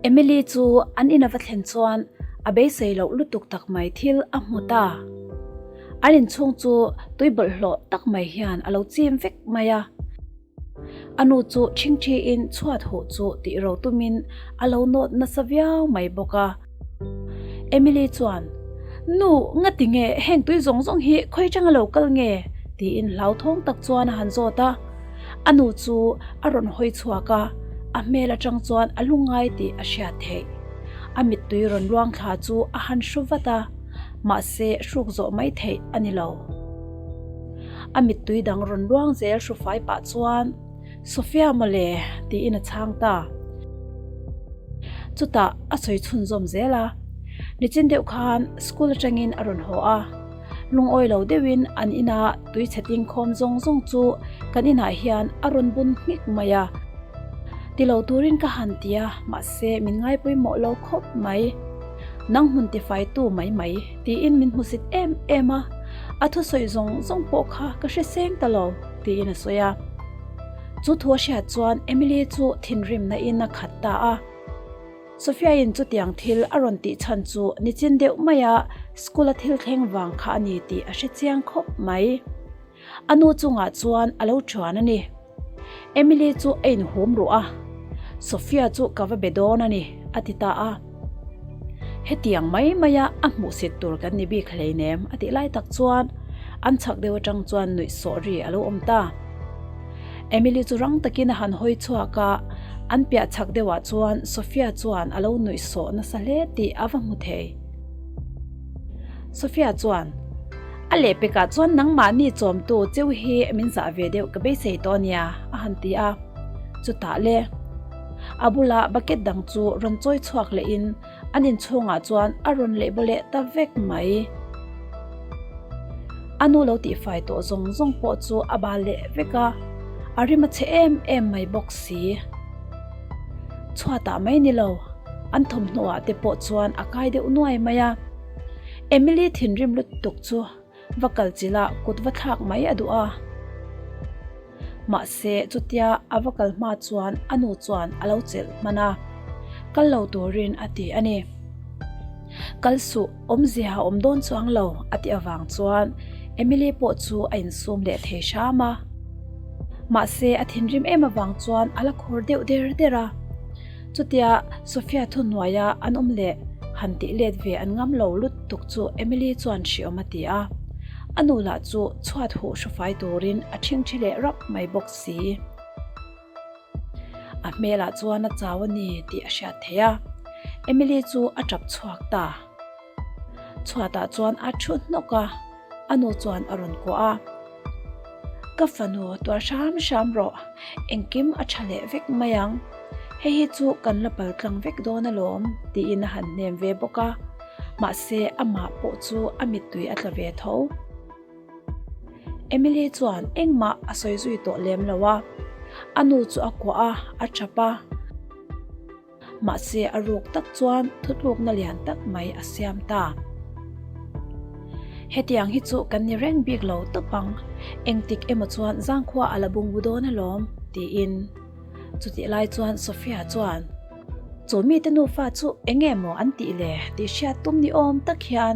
Emily chu an in a va thlen chuan a beisei loh lutuk tak mai thil a hmu ta. An inchhung chu tui bawlhhlawh tak mai hian a lo chim vek mai a. A nu chu ṭhingṭhiin chhuat huh chu tih ro tumin a lo nawt nasa viau mai bawk a. Emily chuan, Nu, ngati nge heng tui zawng zawng hi khawi atanga lo kal nge? tiin hlauthawng tak chuan a han zawt a. A nu chu a rawn hawi chhuak a, a hmel atang chuan a lungngai tih a hriat theih. A mittui rawn luang thla chu a han hru vat a, mahse hruk zawh mai theih a ni lo. A mittui dang rawn luang zel hru fai pah chuan, Sophia mawle, tiin a chhang ta. Chutah a sawi chhunzawm zel a, Nichin deuh khan school atangin a rawn haw a, lungawi lo deuhin an ina tui chhe tingkhawm zawng zawng chu kan inah hian a rawn bun nghek mai a. Ti lo turin ka han ti a, mahse min ngaipawimawh lo khawp mai. Nang hmun tifaitu mai mai tiin min hmusit em em a, a thusawi zawng zawng pawh kha ka hre seng ta lo tiin a sawi a. Chu thu a hriat chuan Emily chu thinrimna in a khat ta a. Sophia-in chutiang thil a rawn tih chhan chu nichin deuh maia school-a thil thleng vang kha a ni tih a hre chiang khawp mai. A nu chungah chuan a lo ṭhuan a ni. Emily chu a inhum ruh a, Sophia chu ka va be dawn a ni, a ti ta a. Hetiang mai maia a hmuhsit tur kan ni bik hleinem a tih lai tak chuan an chhak deuh atang chuan nuih sawh ri a lo awm ta. Emily chu rang takin a han hawi chhuak a, an piah chhak deuhah chuan Sophia chuan a lo nuih sawh nasa hle tih a va hmu thei. Sophia chuan, A lehpekah chuan nangmahni chawmtu cheu hi min zah ve deuh ka beisei tawh a nia, a han ti a. Chutah le, a bula bucket dang chu rawn chawi chhuak lehin an inchhungah chuan a rawn leh baw leh ta vek mai. A nu lo tihfai tawh zawng zawng pawh chu a bal leh vek a, a rim a chhe em em mai bawk si. Chhuatah mai ni lo, an thawmhnawhah te pawh chuan a kai deuh nuai mai a. Emily thinrim lutuk chu va kal chilh a kut va thlak mai a duh a. Mahse chutia a va kal hma chuan a nu chuan a lo chelh hman a, kal lo turin a ti a ni. Kal suh, awmzia a awm dawn chuang lo a tih avang chuan Emily pawh chu a insum leh thei hram a. Mahse a thinrim em avang chuan a la khur deuh der der a. Chutia Sophia thuhnuaia an awm leh han tih let ve an ngam lo lutuk chu Emily chuan hriawm a ti a. A nu lah chu chhuat huh hrufai turin a ṭhingṭhi leh rap mai bawk si. A hmelah chuan a chau a ni tih a hriat theih a, Emily chu a ṭap chhuak ta. Chhuatah chuan a ṭhu hnawk a, a nu chuan a rawn kuah a. Ka fanu tuar hram hram rawh, engkim a ṭha leh vek mai ang. Hei hi chu kan la pal tlang vek dawn alawm tiin a han hnem ve bawk a, mahse amah pawh chu a mittui a tla ve tho. Emily chuan engmah a sawi zui tawh lem lo a, a nu chu a kuah a, a ṭap a. Mahse a ruk tak chuan thutlukna lian tak mai a siam ta. Hetiang hi chu kan ni reng bik lo tawp ang, engtik emaw chuan zangkhua a la bungbu dawn alawm, tiin. Chutih lai chuan Sophia chuan, Chu mite nufa chu eng nge maw an tih le tih hriat tum ni awm tak hian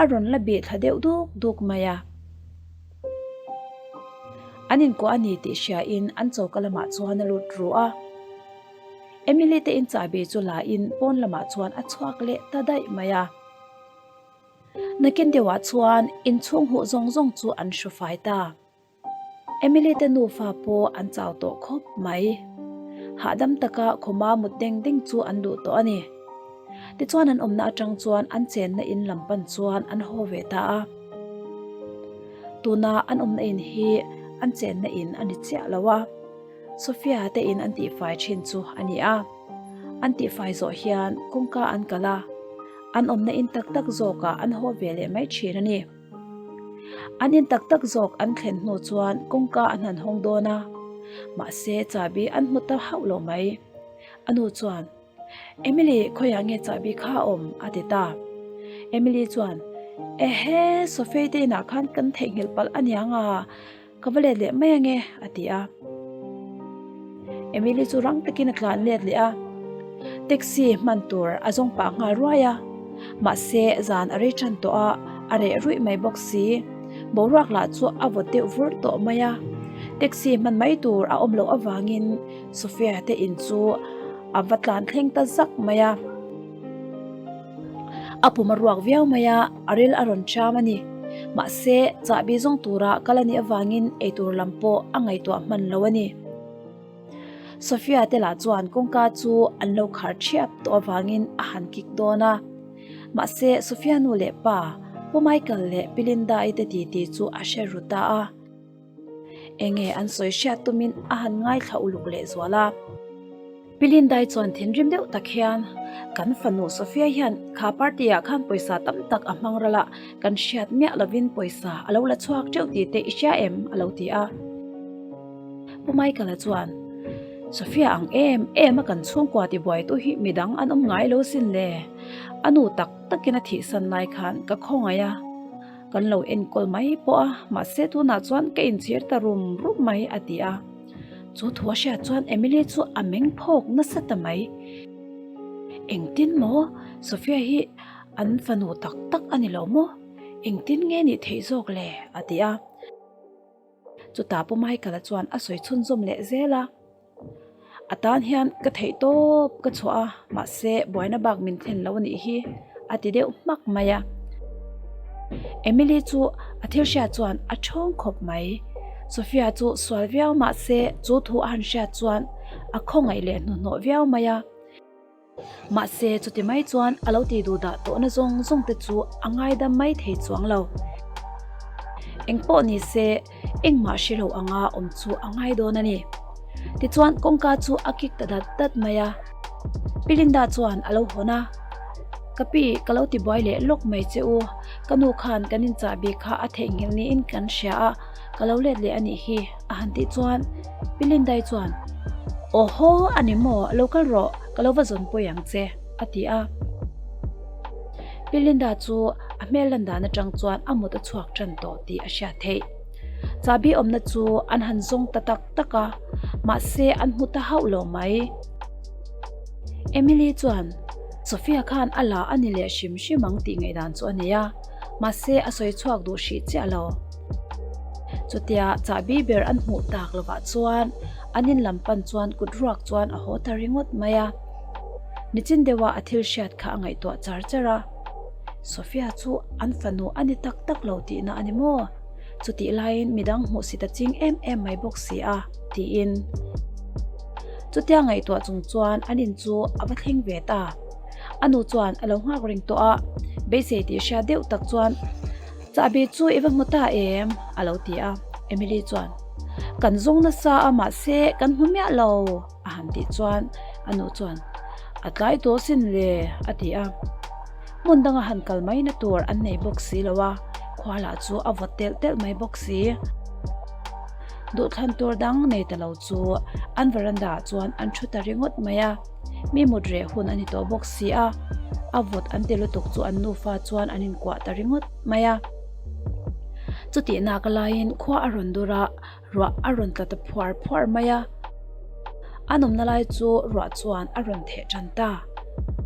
a rawn la bih thla deuh duk duk mai a. An inkuah a ni tih hriain an choka lamah chuan a lut ru a. Emily te in chahbi chu la in pawn lamah chuan a chhuak leh ta daih mai a. Nakin deuhah chuan inchhung huh zawng zawng chu an hru fai ta. Emily te nufa pawh an chau tawh khawp mai. Hahdam taka khawma mut deng deng chu an duh tawh a ni. Tichuan an awmna atang chuan an chenna in lam pan chuan an haw ve ta a. Tuna an awmna in hi an chenna in a ni chiah lo a. Sophia te in an tihfai thin chu a ni a. An tihfai zawh hian kawngka an kal a, an awmna in tak tak zawkah an haw ve leh mai thin a ni. An in tak tak zawk an thlen hnu chuan kawngka an han hawng dawn a, mahse chahbi an hmu ta hauh lo mai. A nu chuan, Emily, khawiah nge chahbi kha a awm? a ti ta. Emily chuan, Ehe, Sophie te inah khan kan theihnghilh palh aniang a, Ka va let leh mai ange, a ti a. Emily chu rang takin a tlan let leh a. Taxi hman tur a zawng pah nghal ruai a, mahse zan a rei tan tawh a, a reh ruih mai bawk si. Boruak lah chu a vawt deuh vur tawh mai a, taxi hman mai tur a awm loh avangin Sophia te in chu a va tlan thleng ta zak mai a. A pum a ruak viau mai a, a ril a rawn cham a ni. Mahse chahbi zawng tura kal a nih avangin eitur lam pawh a ngaihtuah hman lo a ni. Sophia te lah chuan kawngka chu an lo khar thiap tawh avangin a han kik dawn a. Mahse Sophia nu leh pa, Pu Michael leh Pi Linda-i te titi chu a hre ru ta a. Enge an sawi hriat tumin a han ngaithla uluk leh zual a. Pi Lindai chuan thinrim deuh tak hian, Kan fanu Sophia hian kha party ah khan pawisa tam tak a hmang ral a, kan hriat miah lovin pawisa a lo la chhuak teuh tih te i hria em? a lo ti a. Pu Michael-a chuan, Sophia ang em em a kan chhungkua tibuaitu hi midang an awm ngai lo sin le, a nu tak takin a thihsan lai khan ka khawngaih a. Kan lo enkawl mai pawh a, mahse tunah chuan ka inchhir ta rum rum mai a ti a. Chu thu a hriat chuan Emily chu a meng phawk nasa ta mai. Engtin maw? Sophia hi an fanu tak tak a ni lo maw? Engtin nge nih theih zawk le? a ti a. Chutah Pu Michael-a chuan a sawi chhunzawm leh zel a. A tan hian ka theih tawp ka chhuah a, mahse buaina bak min thlen lo a nih hi a ti deuh hmak mai a. Emily chu a thil hriat chuan a thawng khawp mai. Sophia chu sual viau mahse chu thu a han hriat chuan a khawngaih leh hnuhnawh viau mai a. Mahse, chuti mai chuan a lo tih duh dah tawhna zawng zawng te chu a ngaidam mai thei chuang lo. Engpawh ni se, engmah hre lo anga awm chu a ngai dawn a ni. Tichuan kawngka chu a kik ta dat dat mai a. Pi Linda chuan a lo hawn a, Ka pi, ka lo tibuai leh lawk mai che u. Ka nu khan kan inchahbi kha a theihnghilh niin kan hria a, ka lo let leh a nih hi. A han tih chuan Pi Lindai chuan, Aw haw a ni maw, lo kal rawh, ka lo va zawn pawi ang che, a ti a. Pi Linda chu a hmel lan dan atang chuan a mut a chhuak tan tawh tih a hriat theih. Chahbi awmna chu an han zawng ta tak tak a, mahse an hmu ta hauh lo mai. Emily chuan, Sophia khan a la a ni leh hrim hrim ang tih ngaihdan chu a nei a, mahse a sawi chhuak duh hrih chiah lo. Chutia chahbi ber an hmuh tak lovah chuan an in lam pan chuan kut ruak chuan a haw ta ringawt mai a. Nichin deuha a thil hriat kha a ngaihtuah char char a. Sophia chu an fanu a ni tak tak lo tihna a ni maw? Chutih laiin midang hmuhsit a ching em em mai bawk si a, tiin. Chutia ngaihtuah chung chuan an in chu a va thleng ve ta. A nu chuan a lo nghak reng tawh a, beisei tih hriat deuh tak chuan, Chahbi chu i va hmu ta em? a lo ti a. Emily chuan, Kan zawng nasa a mahse kan hmu miah lo, a han tih chuan a nu chuan, A tlai tawh sin le, a ti a. Hmun danga han kal mai na tur an nei bawk si lo a, khua lah chu a vawt telh telh mai bawk si. Duhthlan tur dang nei ta lo chu an veranda ah chuan an thu ta ringawt mai a. Mi mut reh hun a ni tawh bawk si a, a vawt an ti lutuk chu an nufa chuan an inkuah ta ringawt mai a. Chutih nak laiin khua a rawn dur a, ruah a rawn tla ta phuar phuar mai a. An awmna lai chu ruah chuan a rawn theh tan ta.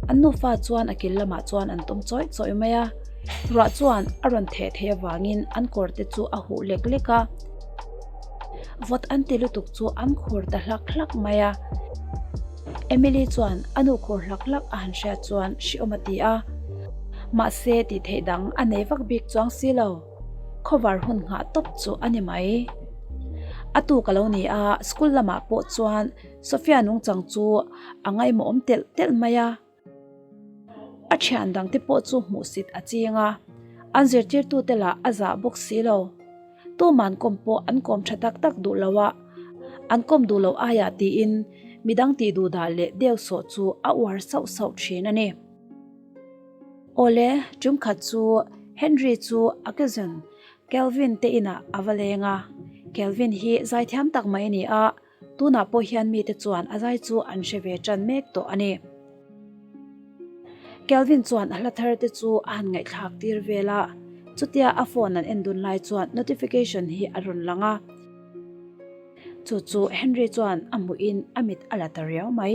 An nufa chuan a kil lamah chuan an tawm chawih chawih mai a. Ruah chuan a rawn theh theih avangin an kawr te chu a huh lek lek a. Vawt an ti lutuk chu an khur ta hlak hlak mai a. Emily chuan a nu khur hlak hlak a han hriat chuan hriawm a ti a. Mahse tih theih dang a nei vak bik chuang si lo. Khawvar hun nghah tawp chu a ni mai. A tuk a lo ni a, school lamah pawh chuan Sophia nungchang chu a ngaimawhawm telh telh mai a. A thian dangte pawh chu hmuhsit a ching a, an zirtirtute lah a zah bawk si lo. Tuman kawm pawh an kawm tha tak tak duh lo a, an kawm duh loh aiah tiin midang tih duh dah leh deuh sawh chu a uar sauh sauh thin a ni. Awle, tum khat chu Henry chu a cousin Kelvin te inah a va leng a, Kelvin hi zaithiam tak mai a ni a, Tunah pawh hian mite chuan a zai chu an hre ve tan mek tawh a ni. Kelvin chuan a hla thar te chu a han ngaihthlak tir vel a, chutia a phone an en dun lai chuan notification hi a rawn lang a. Chu chu Henry chuan a hmuhin a mit a la ta riau mai.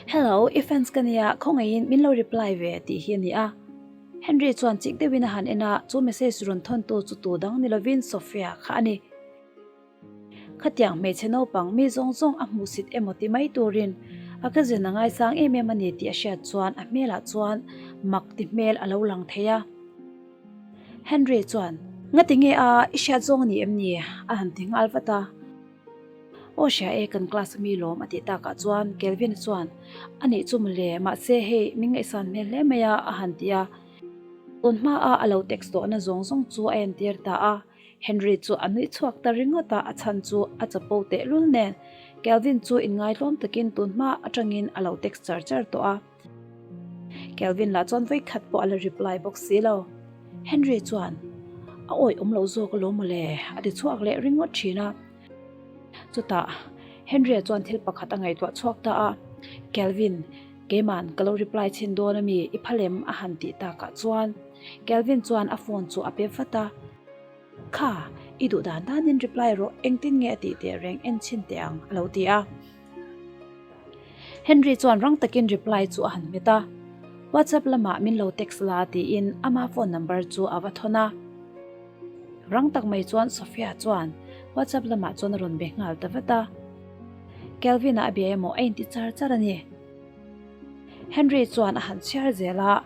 Hello, i fans ka nia, khawngaihin min lo reply ve tih hi a ni a. Henry chuan chik deuhin a han en a, chu message rawn thawntu chu tu dang ni lovin Sophia kha a ni. Khatiang hmeichhe naupang mi zawng zawng a hmuhsit emaw ti mai turin a cousin a ngaisang em em a ni tih a hriat chuan a hmelah chuan mak ti hmel a lo lang thei a. Henry chuan, Ngati nge a, i hriat zawng a ni em ni? a han ti nghal vat a. Aw hria e, kan class a mi lawm a tih takah chuan Kelvin-a chuan, A nih chu mawle, mahse hei min ngaihsan hmel hle mai a a han ti a. Tun hmaa a lo text tawhna zawng zawng chu a entir ta a. Henry chu a nui chhuak ta ringawt a, a chhan chu a chapo tehlul nen. Kelvin chu inngaitlawm takin tun hma atangin a lo text char char tawh a. Kelvin lah chuan vawikhat pawh a la reply bawk si lo. Henry chuan, A awih awm lo zawk alawm mawle, a ti chhuak leh ringawt thin a. Chutah Henry-a chuan thil pakhat a ngaihtuah chhuak ta a, Kelvin, keiman ka lo reply chhin dawn ami, i phalem a han tih takah chuan Kelvin chuan a phone chu a pe vat a. Kha, i duh dan danin reply rawh, engtin nge a tih teh reng en chhin teh ang, a lo ti a. Henry chuan rang takin reply chu a han hmet a, WhatsApp lamah min lo text la tiin ama phone number chu a va thawn a. Rang tak mai chuan Sophia chuan WhatsApp lamah chuan a rawn be nghal ta vat a. Kelvin-a a bia emaw a inti char char a ni. Henry chuan a han chhiar zel a.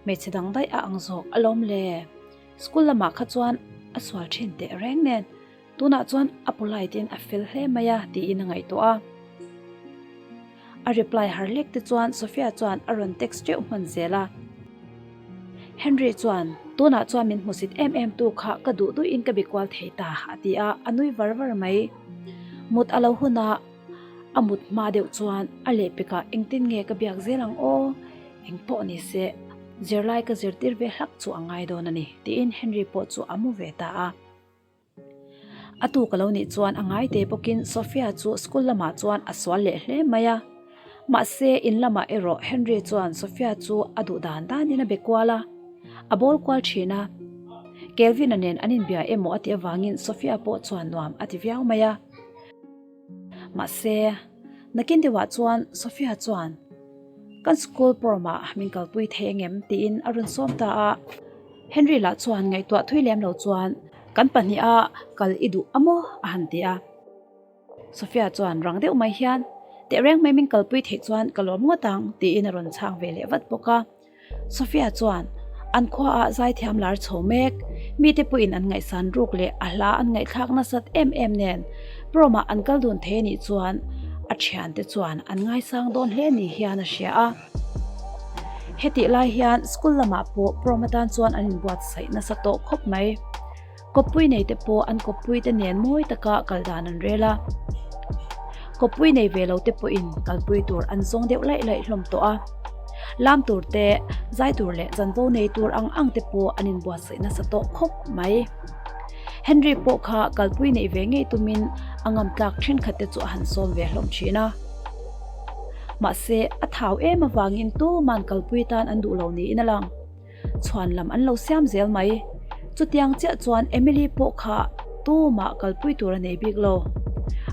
Hmeichhe dang daih a ang zawk alawm le. School lamah kha chuan a sual thin teh reng nen tunah chuan a polite in a fel hle mai a tiin a ngaihtuah a. A reply har hlek te chuan Sophia chuan a rawn text teuh hman zel a. Henry chuan tunah chuan min hmusit em em tu kha ka duh duhin ka bi kual thei ta a ti a, a nui var var mai. Mut a lo hun a, a mut hma deuh chuan a lehpekah engtin nge ka biak zel ang aw? Eng pawh ni se, zirlai ka zirtir ve hlak chu a ngai dawn a ni, tiin Henry pawh chu a mu ve ta a. A tuk a lo nih chuan a ngai te bawkin Sophia chu school lamah chuan a sual leh hle mai a. Mahse, in lamah erawh Henry chuan Sophia chu a duh dan danin a be kual a, a bawl kual thin a. Kelvin-a nen an inbia emaw a tih avangin Sophia pawh chuan nuam a ti viau mai a. Mahse, nakin deuhah chuan Sophia chuan, Kan school prom-ah min kalpui thei angem? tiin a rawn sawm ta a. Henry lah chuan ngaihtuah thui lem lo chuan, Kan pahniha kal i duh a maw? a han ti a. Sophia chuan rang deuh mai hian, Tehreng mai min kalpui theih chuan ka lawm ngawt ang, tiin a rawn chhang ve leh vat bawk a. Sophia chuan an khuaah zaithiam lar chho mek, mite pawhin an ngaihsan ruk leh a hla an ngaihthlak nasat em em nen prom-ah an kal dun thei anih chuan a thiante chuan an ngaisang dawn hle ni hian a hria a. Hetih lai hian school lamah pawh prom atan chuan an inbuatsaih nasa tawh khawp mai. Kawppui nei te pawh an kawppui te nen mawi taka kal dan an rel a. Kawppui nei ve lo te pawhin kalpui tur an zawng deuh laih laih hlawm tawh a. Lam tur te, zai tur leh chanvo nei tur ang ang te pawh an inbuatsaih nasa tawh khawp mai. Henry pawh kha kalpui neih ve ngei tumin a ngam tlak thenkhat te chu a han sawm ve hlawm thin a. Mahse, a thau em avangin tuman kalpui tan an duh lo niin a lang. Chhuan lam an lo siam zel mai. Chutiang chiah chuan Emily pawh kha tumah kalpui tur a nei bik lo.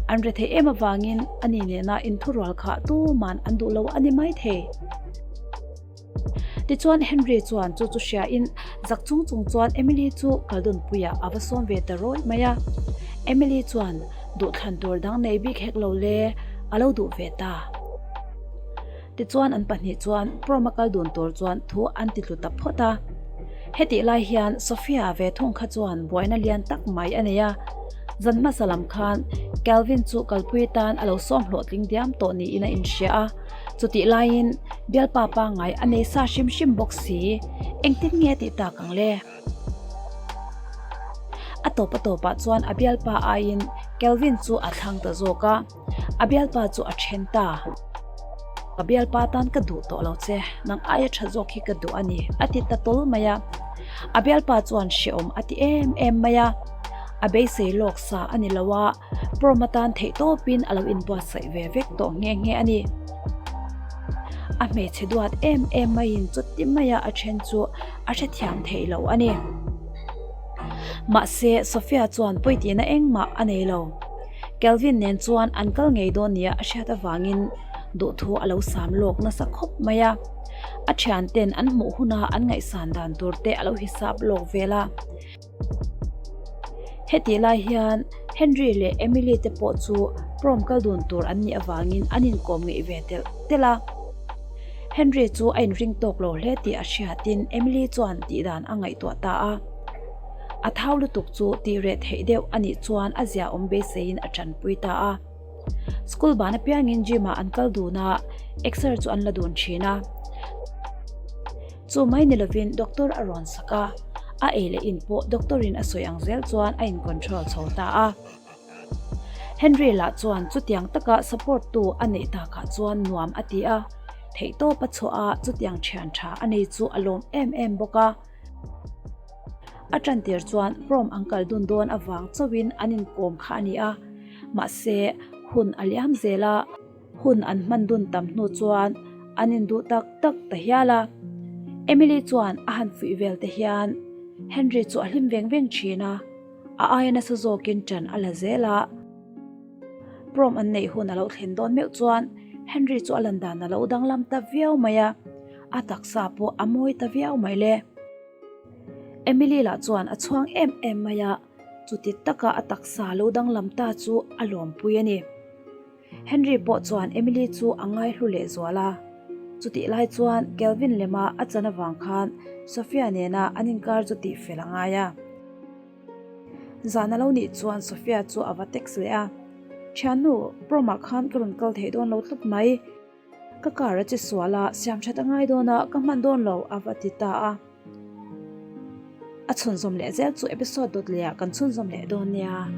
An re theih em avangin ani nena inthurual kha tuman an duh lo a ni mai thei. Tichuan Henry chuan chu chu hriain zak chung chung chuan Emily chu kaldunpuiah a va sawm ve ta rawih mai a. Emily chuan duhthlan tur dang nei bik hek lo le, a lo duh ve ta. Tichuan an pahnih chuan prom a kal dun tur chuan thu an ti tlu ta phawt a. Hetih lai hian Sophia ve thung kha chuan buaina lian tak mai a nei a. Zan hmasa lam khan Calvin chu kalpui tan a lo sawm hlawhtling diam tawh niin a inhria a. Chutih laiin bialpa pangngai a nei sa hrim hrim bawk si. Engtin nge tih tak ang le? A tawp a tawpah chuan a bialpa aiin Calvin chu a thlang ta zawk a. A bialpa chu a then ta. Ka bialpa tan ka duh tawh lo che, nang aia tha zawk hi ka duh a ni, a ti ta tawl mai a. A bialpa chuan hrehawm a ti em em mai a. A beisei lawk sa a ni lo a, prom atan theih tawpin a lo inbuatsaih ve vek tawh nghe nghe a ni. A hmeichhe duat em em maiin chuti maia a then chu a hrethiam thei lo a ni. Mahse, Sophia chuan pawitihna engmah a nei lo. Kelvin nen chuan an kal ngei dawn nia a hriat avangin. Duhthu a lo sam lawk nasa khawp mai a. A thianten an hmuh huna an ngaihsan dan tur te a lo hisap lawk vel a. Hetih lai hian Henry leh Emily te pawh chu prom kal dun tur an nih avangin an inkawm ngeih ve telh telh a. Henry chu a inring tawk lo hle tih a hriatin Emily chuan tihdan a ngaihtuah ta a. A thau lutuk chu tih reh theih deuh a nih chuan a ziaawm beiseiin a tanpui ta a. School ban apiangin gym ah an kal dun a, exer chu an la dun thin a. Chu mai ni lovin doctor a rawn sak a, a ei leh in pawh doctor in a sawi ang zel chuan a in control chho ta a. Henry lah chuan chutiang taka support tu a neih takah chuan nuam a ti a, theihtawp a chhuah a chutiang thian tha a nei chu a lawm em em bawk a. A tantir chuan prom an kal dun dawn avang chauhin an inkawm kha a ni a, mahse hun a liam zel a, hun an hman dun tam hnu chuan an induh tak tak ta hial a. Emily chuan a han fuih vel te hian Henry chu a hlim veng veng thin a, a aia nasa zawkin ṭan a la zel a. Prom an neih hun a lo thlen dawn meuh chuan Henry chu a lan dan a lo danglam ta viau mai a, a taksa pawh a mawi ta viau mai le. Emily lah chuan a chhuang em em mai a, chuti taka a taksa lo danglam ta chu a lawmpui a ni. Henry pawh chuan Emily chu a ngaihlu leh zual a, chutih lai chuan Kelvin lema a chan avang khan Sophia nena an inkar chu tihfel a ngai a. Zan a lo nih chuan Sophia chu a va text leh a, Thiannu, prom ah khan ka rawn kal theih dawn lo tlat mai. Ka car a che sual a, siam that a ngai dawn a, ka hman dawn lo a va ti ta a. A chhunzawm leh zel chu episode dawt leh ah kan chhunzawm leh dawn nia.